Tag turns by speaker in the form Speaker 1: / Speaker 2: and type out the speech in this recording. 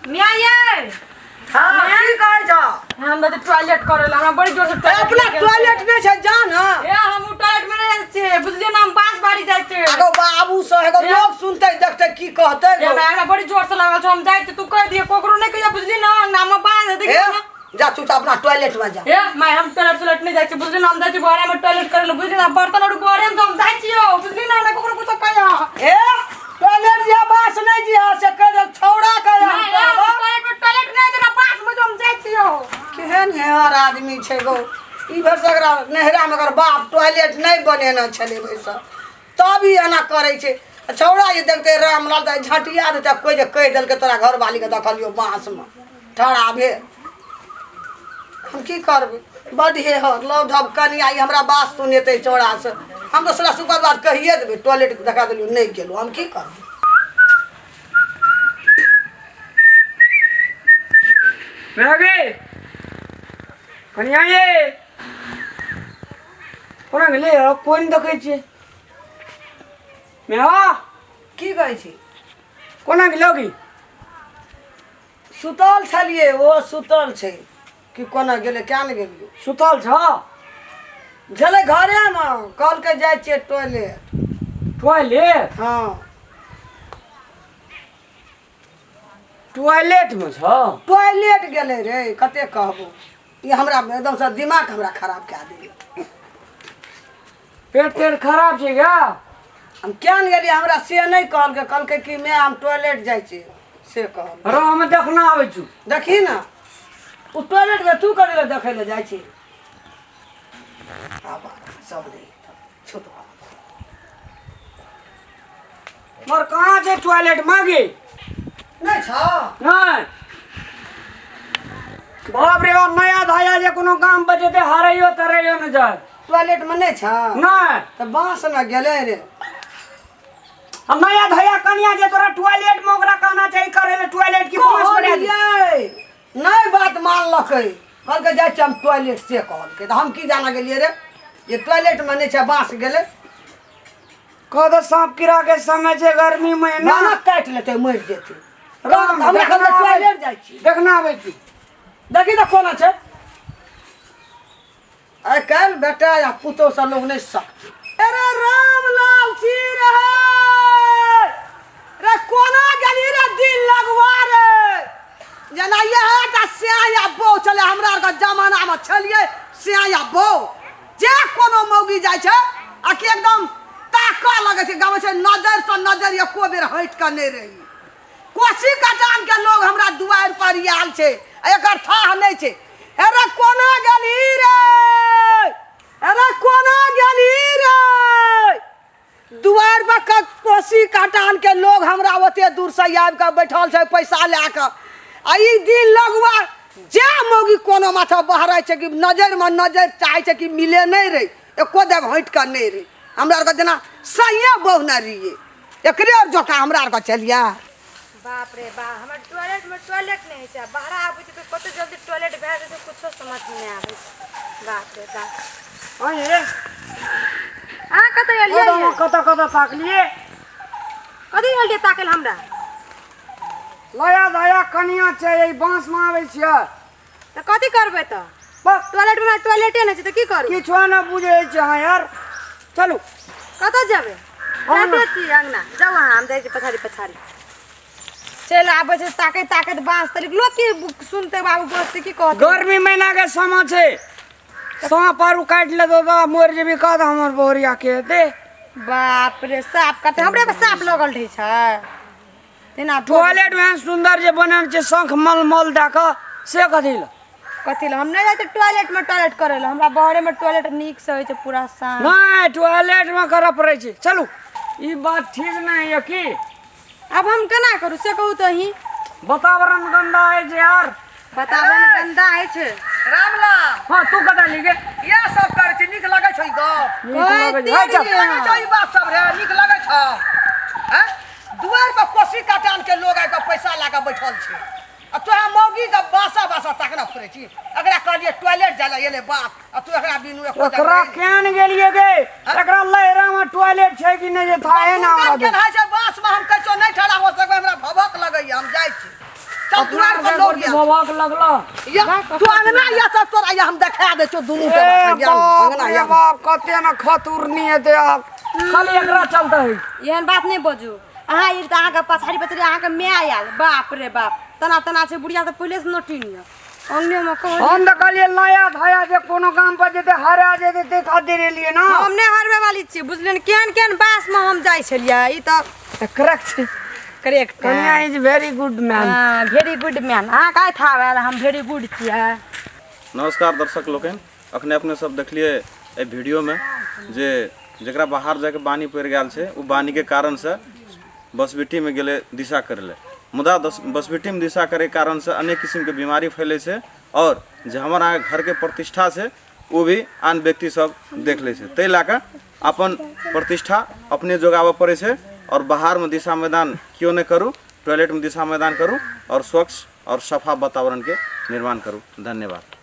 Speaker 1: मियाँ ये
Speaker 2: हाँ की कहै छौ
Speaker 1: हम तऽ टॉयलेट करे ला हमरा बड़ी जोर से टॉयलेट
Speaker 2: अपना
Speaker 1: लागल
Speaker 2: टॉयलेट नहि छै जा ने
Speaker 1: ए हम उ टॉयलेट में नहीं जाइ छियै बुझलियै ना हम बांस बाड़ी जाइ छियै
Speaker 2: एगो बाबू सब एगो लोग सुनते देखते की कहते
Speaker 1: ए हमरा हमरा बड़ी जोर से लागल छौ हम जाइ छियै तू कह दिए ककरो नहीं कहिया बुझली ना अंगना में बांध
Speaker 2: ए
Speaker 1: देखिए ना
Speaker 2: जा चुपचाप अपना टॉयलेट में जा
Speaker 1: ए my हम टॉयलेट टॉयलेट नहीं जाइ छियै बुझली ना हम जाइ छियै घरे में टॉयलेट करे ला बुझली ना बर्तन और घरे में तो हम जाइ छियै बुझली ना ना ककरो कुछो कहिया
Speaker 2: ए टॉयलेट जे बास नहीं जी से कह दे छौड़ा के हम
Speaker 1: नहीं, ए, हम
Speaker 2: कहबो।
Speaker 1: टॉयलेट में टॉयलेट नहीं छै ना पास में जो हम जाइ छियै
Speaker 2: केहन हेहर आदमी छै गो ई भर एकरा नैहरामे अगर बाप टॉयलेट नहि बनेने छलै भैसा तब ई एना करै छै आ छौड़ा जे देखतै रामलाल तऽ झटिया देतै कोइ जे कहि देलकै तोरा घरवालीके देखलियौ बाँसमे ठड़ा भेल हम की करबै बड्ड हेहर लव धब कनिया ई हमरा बात सुनेतै छौड़ासँ हम तऽ साला सुकर बात कहिए देबै टॉयलेट देखा देलियौ नहि गेलहुँ हम की करबै
Speaker 3: गे कनिया ये कोना गेलै कोइ नहि देखै छियै मेवा
Speaker 2: की कहै छी
Speaker 3: कोना गेलौ गी
Speaker 2: सुतल छलियै ओ सुतल छै कि कोना गेलै क्या ने गेलियै
Speaker 3: सुतल छ
Speaker 2: छलै घरेमे कहलकै जाइ छियै टॉयलेट
Speaker 3: टॉयलेट
Speaker 2: हँ
Speaker 3: टॉयलेटमे छ
Speaker 2: टॉयलेट गेलै रे कते कहबो ई हमरा एकदमसँ दिमाग हमरा खराब कए देलै
Speaker 3: पेट तेट खराब छै क्या
Speaker 2: हम क्या ने गेलियै हमरा से नहि कहलकै कहलकै कि मैं हम टॉयलेट जाइ छियै से कहल
Speaker 3: रह हम देखना आबै छु
Speaker 2: देखी ने ओ टॉयलेटमे तू करै लए देखै लए जाइ छी आब सब नहि छुट
Speaker 3: मर कहाँ छै टॉयलेट मांगी
Speaker 2: नहि छौ
Speaker 3: नहि बाप रे बाप नया धाया जे कोनो काम बचेतै हारैयो तरैयो नहि जाय
Speaker 2: टॉयलेटमे नहि छौ
Speaker 3: नहि
Speaker 2: तऽ बाँस ने गेलै रे
Speaker 3: आ नया धया कनिया जे तोरा टॉयलेट में ओकरा कहना चाही करे ले टॉयलेट की बांस बना दी
Speaker 2: कहलियै नहि बात मानलकै कहलकै जाइ छियै हम टॉयलेट से कहलकै तऽ हम की जाना गेलियै रे जे टॉयलेटमे नहि छै बाँस गेलै
Speaker 3: कह दे सांप कीड़ा के समय छै गर्मी महीना
Speaker 2: नाना काटि लेतै मरि जेतै
Speaker 3: राम,
Speaker 2: हम एखन
Speaker 3: देखना आबै-
Speaker 2: टॉयलेट जाइ छी
Speaker 3: देखना आबै छी
Speaker 2: देखी तऽ कोना छै आइ काल्हि बेटा या पुतोह से लोग नहि सकतै अरे रामलाल छी रहे रे कोना गेली रे दिल लगवा रे जेना इएह टा स्याह या बो छलै हमरा आरके जमानामे छलियै स्याह या बो जे कोनो मौगी जाइ छै आ कि एकदम ताकऽ लगै छै गाबै छै नजरिसँ नजरि एको बेर हटि कऽ नहि रही कोसी कटान के लोग हमरा दुआरि पर आयल छै आ एकर थाह नहि छै अरे कोना गेलही रे अरे कोना गेलही रे दुआरि पर कोसी कटान के लोग हमरा ओते दूर से आबि कऽ बैठल छै पैसा लए कऽ आ ई दिन लगुआ जे मौगी कोनो माथा बहरै छै कि नजरिमे नजरि चाहै छै कि मिले नहि रही एको देव हटि कऽ नहि रही हमरा आरके जेना सहिए बहुने रहियै एकरे आर जकाँ हमरा आरके छलियै
Speaker 1: बाप रे बा हमर टॉयलेट में टॉयलेट नहीं होइ छै आ बाहर आबै छै तऽ कते जल्दी टॉयलेट भए जाइ छै कुछो समझ में नहि आबै छै बाप रे बाप
Speaker 3: अरे
Speaker 1: अहाँ कतऽ एलियै
Speaker 3: ओ कतऽ कतऽ ताकलिए
Speaker 1: कथी एलियै ताकै लए हमरा
Speaker 3: नया नया कनिया छै एहि बाँस मे आबै छियै
Speaker 1: तऽ कथी करबै तऽ
Speaker 3: बस
Speaker 1: टॉयलेट में टॉयलेटे नहि छै तऽ की करू
Speaker 3: किछो नहि बुझै छै अहाँ यार चलू
Speaker 1: कतऽ जेबै जाते छी अङ्गना जाउ अहाँ हम जाइ छी पछाड़ी पछाड़ी चलि आबै छै ताकैत ताकैत बाँस तलिक लोक की सुनतै बाबू बजतै की कहतै
Speaker 3: गर्मी महीना के समय छै साँप आर काटि लेतौ तऽ मरि जेबी कह दे हमर बहुरिया के हेतै
Speaker 1: बाप रे साँप काटै हमरे पर साँप लगल रहै छै तेना
Speaker 3: टॉयलेट में सुंदर जे बनल छै शंख मल मल दए कऽ से कथी लए
Speaker 1: कथी लए हम नहि जाइ छियै टॉयलेट में टॉयलेट करै लए हमरा बहरे में टॉयलेट नीक से होइ छै पूरा साफ
Speaker 3: नहि टॉयलेट में करऽ पड़ै छै चलू ई बात ठीक नहि यऽ की
Speaker 1: आब हम केना करू से कहू तऽ अहीं
Speaker 3: वातावरण गंदा होइ छै यार
Speaker 1: वातावरण गंदा होइ छै
Speaker 2: रामलाल
Speaker 3: हँ तू कतऽ लिखे
Speaker 2: इएह सब करै छी नीक लगै छै ई गप
Speaker 3: नीक लगै छै।
Speaker 2: नीक लगै छै ई बात सब रे नीक लगै छौ आँय दुआरि पर कोसी कटान के लोग आबि कऽ पैसा लए कऽ बैठल छै आ तोरा मौगी के बासा बासा तकना फुरै छी एकरा कहलियै टॉयलेट जाय लए एलै बाप आ तू एकरा बिनु एको
Speaker 3: एकरा केहन गेलियै गे एकरा लहरा में टॉयलेट छै कि नहि जे थाहे ना हमरा
Speaker 2: केन होइ छै बास में हम कहै छियौ नहि ठड़ा हो सकबै हमरा भभक लगैया हम जाइ छी चल दुआर पर लोग या।
Speaker 3: भभक लगलो
Speaker 2: या तू अंगना या चल तोरा या हम देखा दै छियौ दुनू के
Speaker 3: ए
Speaker 2: या
Speaker 3: बाप
Speaker 2: अंगना
Speaker 3: रे
Speaker 2: या
Speaker 3: बाप कते ने खतुरनी हेतै आब खाली एकरा चलते है
Speaker 1: एहन बात नहि बजू अहाँ आयल तऽ अहाँके पछाड़ी पछाड़ी अहाँके माय आयल बाप रे बाप तना तना छै बुढ़िया तऽ पहिले से नोटिन यऽ अंगने मे
Speaker 3: हम तऽ कहलियै नया धया जे कोनो काम पर जेतै हरा जेतै ताहि खातिर एलियै ना
Speaker 1: हम नहि हरबै वाली छियै बुझलियै ने केहन केहन बास मे हम जाइ छलियै ई तऽ
Speaker 3: करेक्ट छै
Speaker 1: करेक्ट
Speaker 3: कनिया is very good man
Speaker 1: हँ वेरी गुड मैन अहाँ काहे थाह भेल हम वेरी गुड छियै
Speaker 4: नमस्कार दर्शक लोकनि अखने अपने सब देखलिए एहि वीडियोमे जे जकरा बाहर जाके बानी पड़ि गेल छै ओ बानीके कारणसँ बसबिट्टीमे गेलै दिशा करै लए मुदा बसबिट्टीमे दिशा करैके कारणसँ अनेक किसिमके बीमारी फैलै छै आओर जे हमर अहाँके घरके प्रतिष्ठा छै ओ भी आन व्यक्ति सब देख लै छै ताहि लए कऽ अपन प्रतिष्ठा अपने जोगाबऽ पड़ै छै आओर बाहरमे दिशा मैदान केओ नहि करू टॉयलेटमे दिशा मैदान करू आओर स्वच्छ आओर सफा वातावरणके निर्माण करू धन्यवाद।